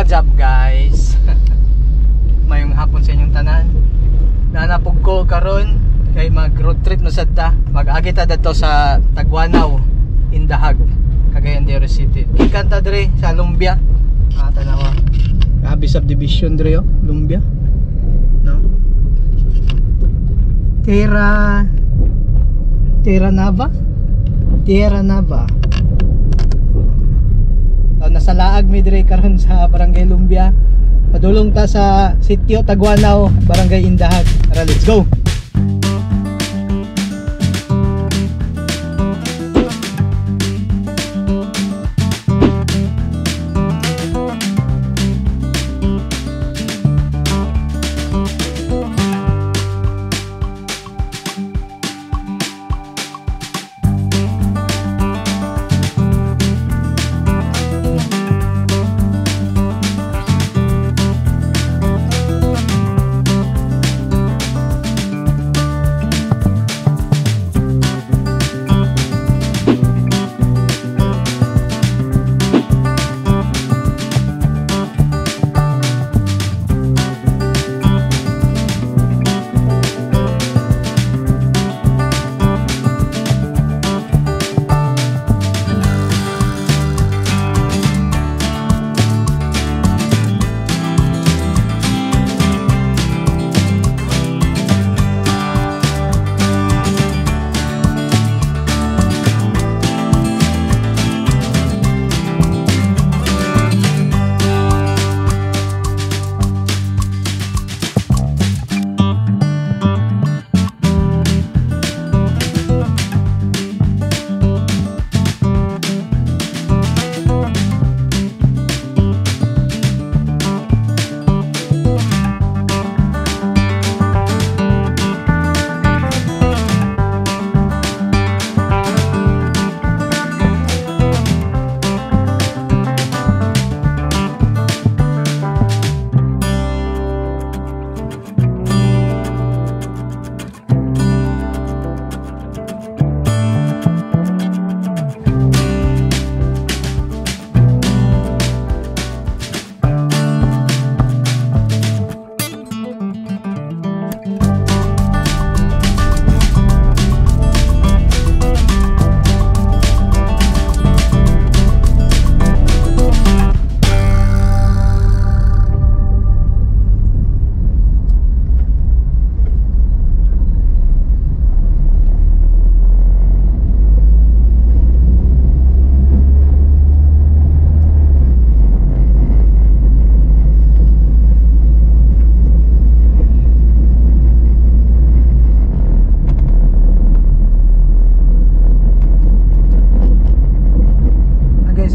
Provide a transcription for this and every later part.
What's up, guys? Mayong hapon sa inyong tanan. Nanapog ko karon kay mag road trip na sad ta. Mag-agi ta dadto sa Taguanao, Indahag, Cagayan de Oro City. Gikan ta diri sa Lumbia. Ah, tanawa. Grabe subdivision diri oh, Lumbia. No? Tierra Tierra Nava? Tierra Nava. So, nasa laag mi diri karon sa Barangay Lumbia. Padulong ta sa Sitio Taguanao, Barangay Indahag. Tara, let's go.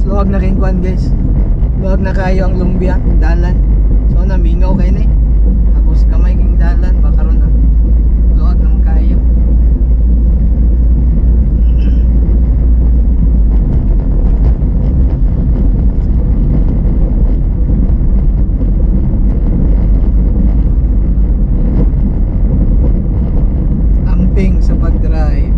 Luwag na rin kuan, guys. Luwag na kayo ang Lumbia, dalan. So namingaw kayo na eh. Tapos gamay king dalan baka ron na. Luwag naman kayo. Amping sa pag-drive.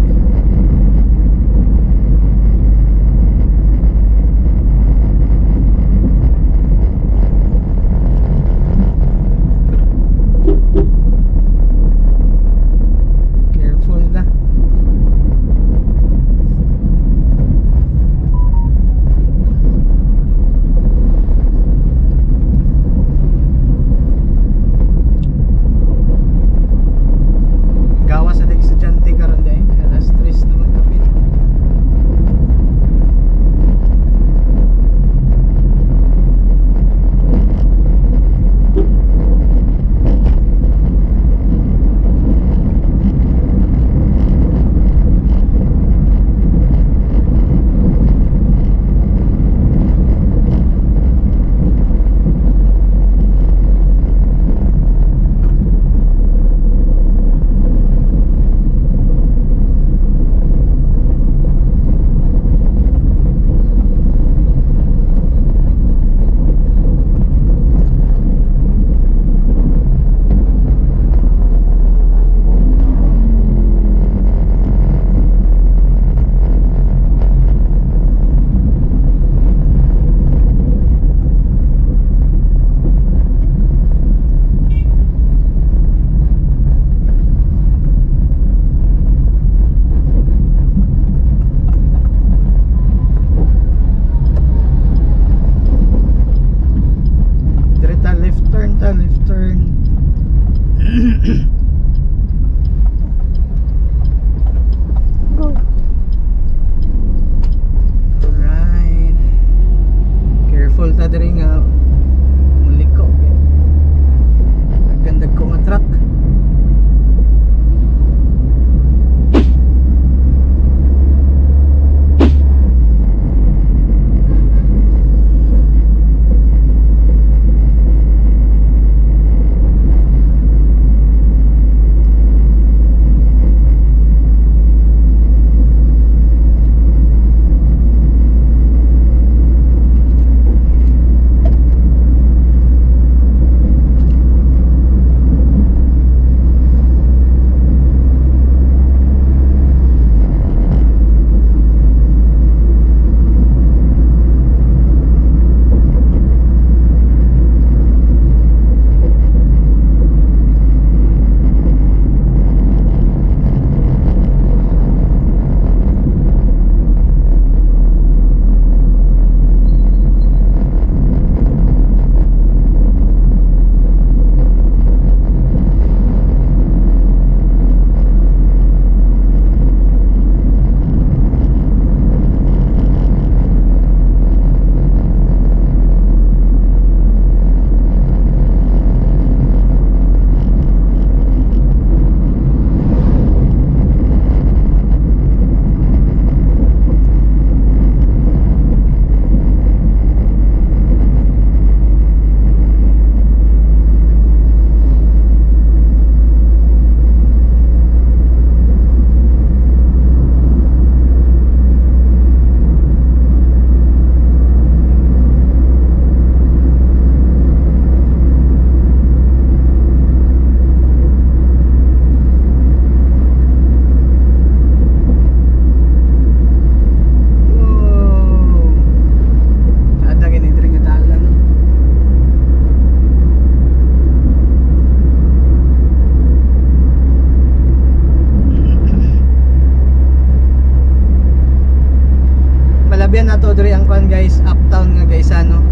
ang kuan guys, uptown nga Gaisano.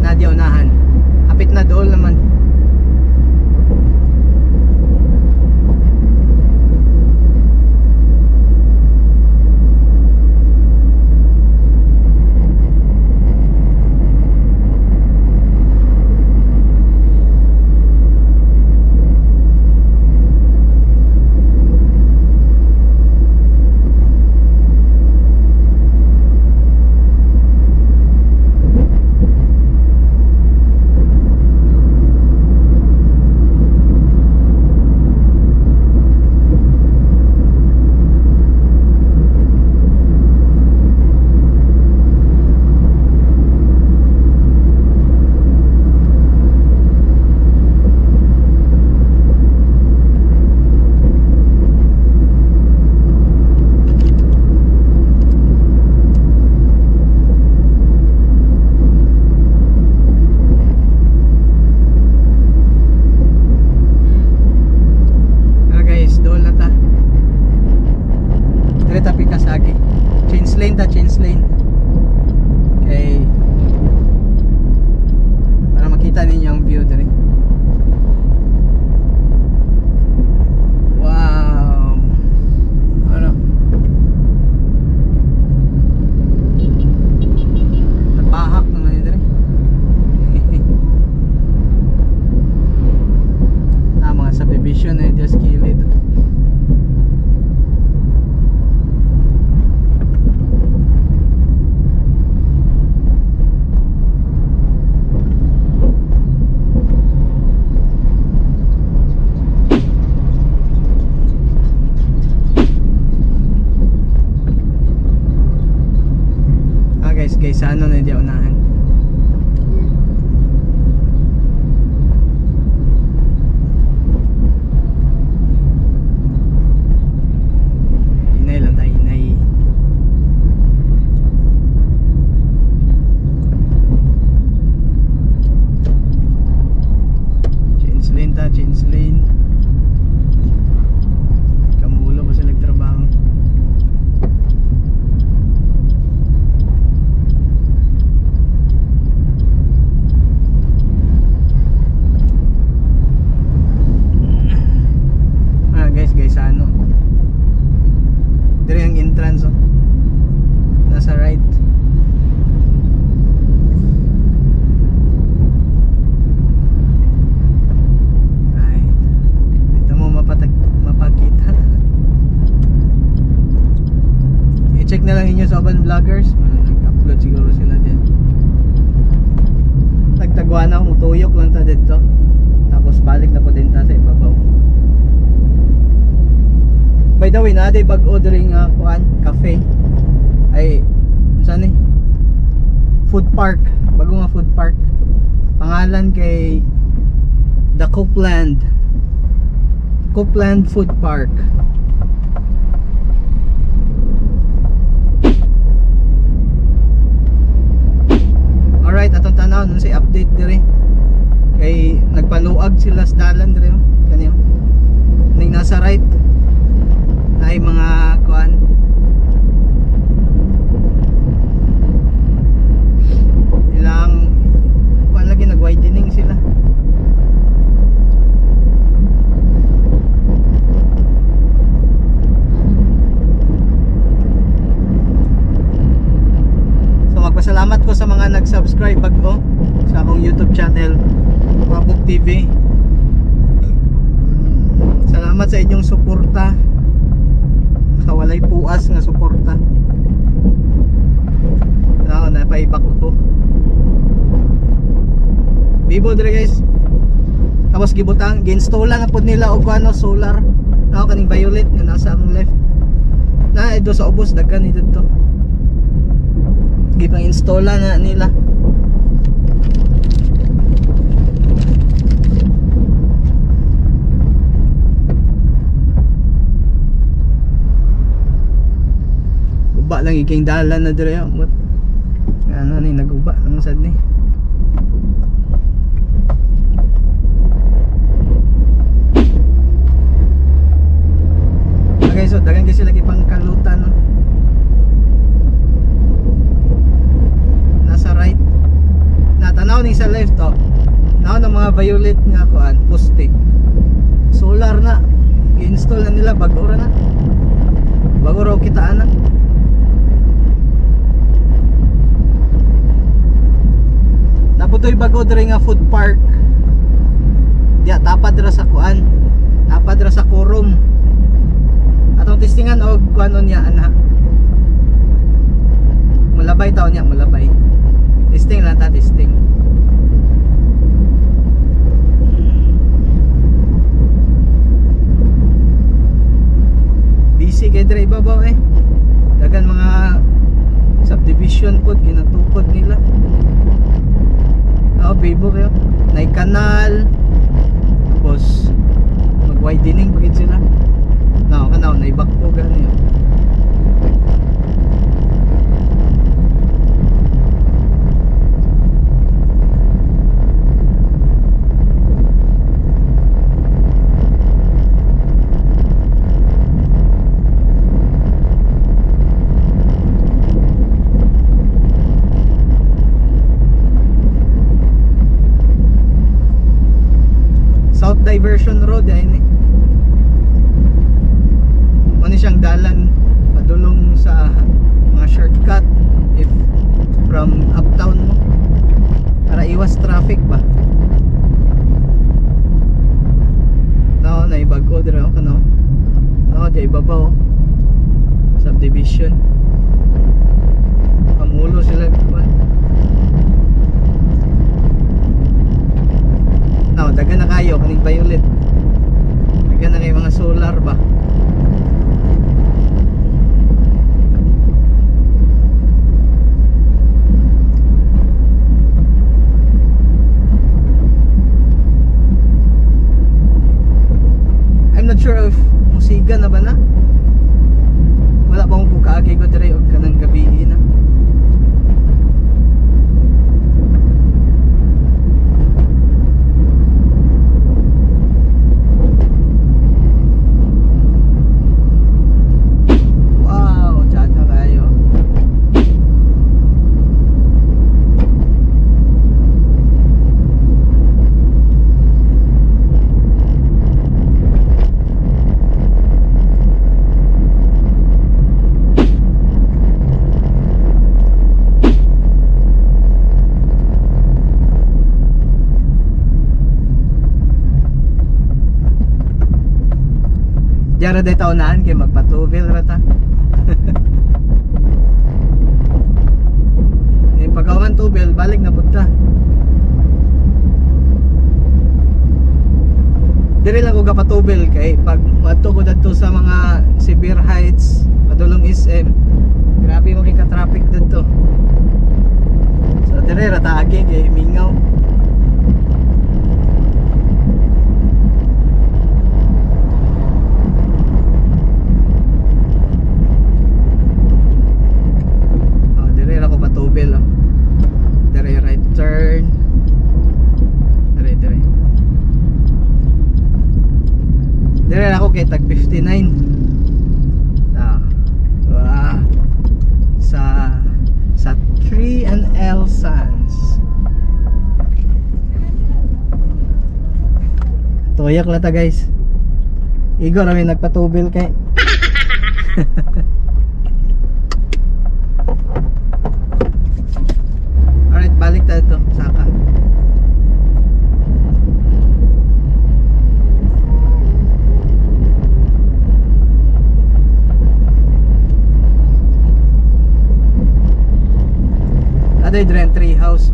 Na di unahan. Hapit na dool naman. Change lane ta, change lane. Okay. Para makita ninyo ang view diri. Wow. Ano? Nabahak na ngayon diri. Ah, mga subdivision na just kilid. Guys, ano na hindi unahan. Hinay lang tayo, hinay. Change lane ta, change lane. Kamulo pa sila nagtrabaho. Guys, ano? Dire ang entrance, oh. Nasa right. Right. Dito mo mapakita. I-check na lang inyo sa Urban Vloggers. Nag-upload siguro sila din. Tagtagwa na, mutuyok lang ta dito. Tapos balik na po din ta sa ibabaw. By the way, na day pag-ordering kuan, cafe. Ay, saan eh? Food park, bago nga food park. Pangalan kay The Copeland. Copeland Food Park. Alright, atong tanaw nun say update diri. Kay nagpaluag sila sa dalan diri, oh. Kaniyo. Ning nasa right ay mga kuan, ilang kuan lagi nag-widening sila. So magpasalamat ko sa mga nag-subscribe bago sa akong YouTube channel, Mabuk TV. Salamat sa inyong suporta. Sa walay puas nga suporta. Ako napaibak ko. Bibo dire guys. Tapos gibutang gi-install na pud nila og ano solar. Ako kaning violet nga nasa akong left. Na do sa ubos daghan ni didto. Gipang install na nila. Uba lang iking dalan na dire. Ano ni naguba ang sad ni. Okay, so daghan kasi lagi pang kalutan, no? Tanaw ni sa left oh. Nao ng mga violet nga kuan, poste. Solar na. Gi-install na nila bag-o ra na. Bago raw kita ana. Naputoy bago diri nga food park. Diya tapad ra sa kuan. Tapad ra sa Quorum. Atong testingan og kuan niya ana. Mulabay taon niya, mulabay. Testing lang ta, testing. Busy kay diri ibabaw eh. Dagan mga subdivision pod ginatukod nila. Oh, bibo kayo. Nay kanal. Tapos mag-widening pagid sila. Nao kanaw nay bakpo gani. South Diversion Road ay ni. Ano siyang dalan padulong sa mga shortcut if from uptown mo para iwas traffic ba. No, naibago dira ako no. No, di ibabaw subdivision. Pamulo sila ba. No, dagan na kayo kaning violet. Dagan na kayo mga solar ba. I'm not sure if musiga na ba na. Wala pa akong kaagi ko diri og kanang gabi na. Wow, tsada kayo. Diyan ra day taunaan kay magpatubil ra ta. Eh pagkawan tubil balik na pud ta. Diri lang ko gapatubil kay pag madto ko dadto sa mga Severe Heights, padulong SM. Grabe mo kay ka-traffic dadto. So diri ra ta agi kay mingaw. Patubel oh. Dire right turn. Dire dire. Dire ako kay tag 59. Ah. Wow. Sa 3&L Sans. Tuyak la ta guys. Igor may nagpatubil kay. Alright, balik tayo to, saka. Aday dren tree house.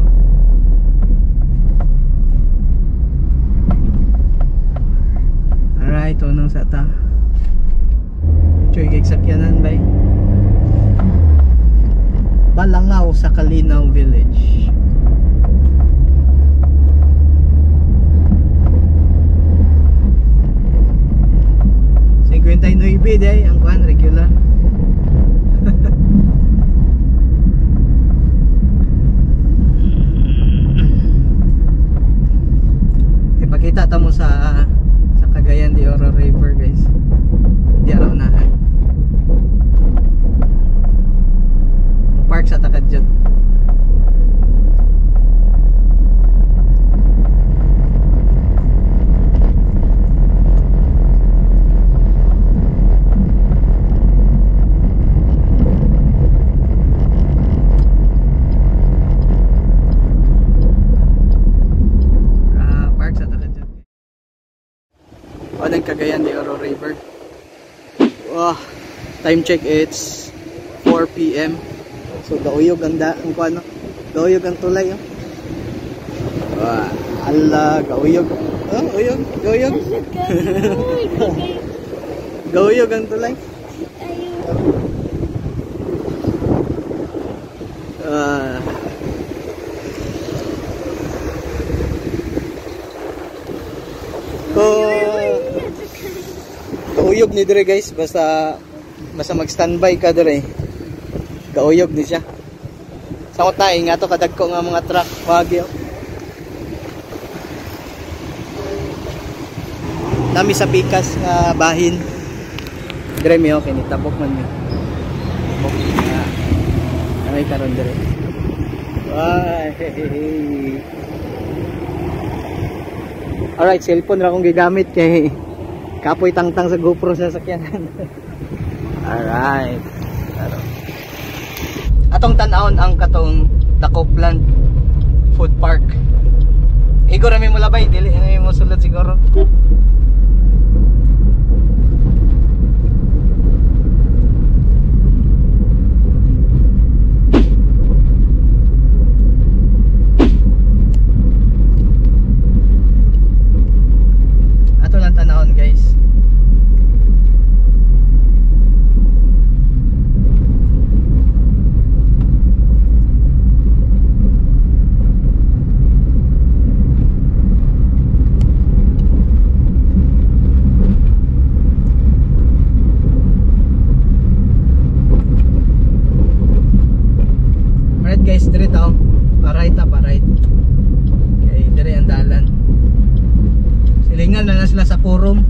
Alright, unang sa ta. Choy kay sakyanan bay. Balangaw sa Kalinaw Village. 59 day ang kuan regular. Ipakita ta mo sa Cagayan de Oro River guys. Di araw unahan. Park sa Takadyot. Cagayan de Oro River. Wow, time check, it's 4 PM. So gauyog ang da ang kuano. Gauyog ang tulay oh. Wow, ala gauyog. Oh, uyog, gauyog. Gauyog ang tulay. Kauyog ni dire guys, basta basta mag-standby ka dire. Kauyog ni siya. Samot na nga to kadagko nga mga truck wagi. Nami sa pikas nga bahin. Dire mi okay ni tabok man mi. Tabok nga. Ay karon dire. Ay. Alright, cellphone ra akong gigamit kay kapoy tangtang sa GoPro sa sakyanan. Alright. Pero atong tan-awon ang katong The Copeland Food Park. Igo ra mi mo labay, dili na mo sulod siguro. Ato lang tan-awon guys. Alright guys, dire tao. Pa-right ta, pa-right. Okay, dire ang dalan. Silingan na na sila sa Quorum.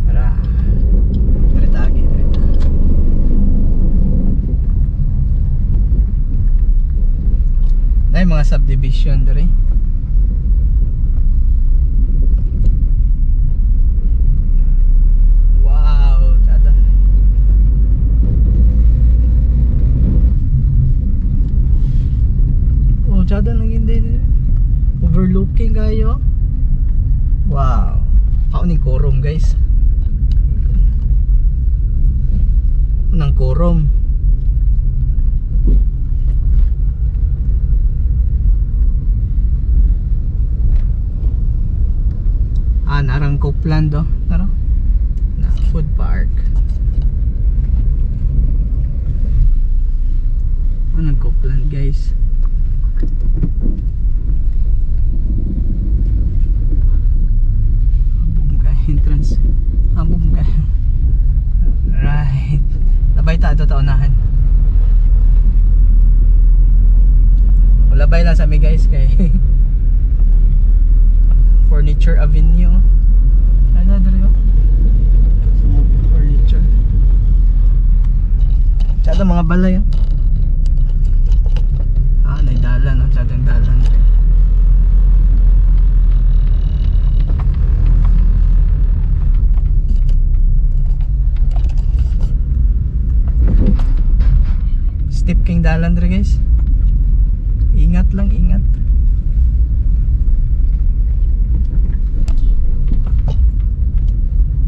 Tara. Dire ta, agi, dire ta. Dai mga subdivision dire. Wow, tada. Oh, tsada nang hindi. Overlooking kayo. Wow. Ako ning Quorum guys. Nang Quorum. Ah, narang Copeland oh. Tara. Na food park. Anong Copeland guys? Entrance. Ambog mo kayo. Right. Labay ta ato taunahan. Labay lang sa mi guys kay Furniture Avenue. Ano dere oh? Furniture. Tsada mga balay oh. Ah, nay dalan oh, tsadang dalan dere. Steep king dalan dere guys. Ingat lang, ingat.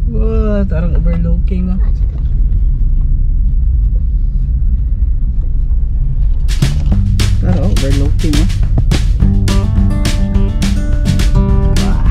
Wow, tarang overlooking oh. Tara, overlooking oh. Wow.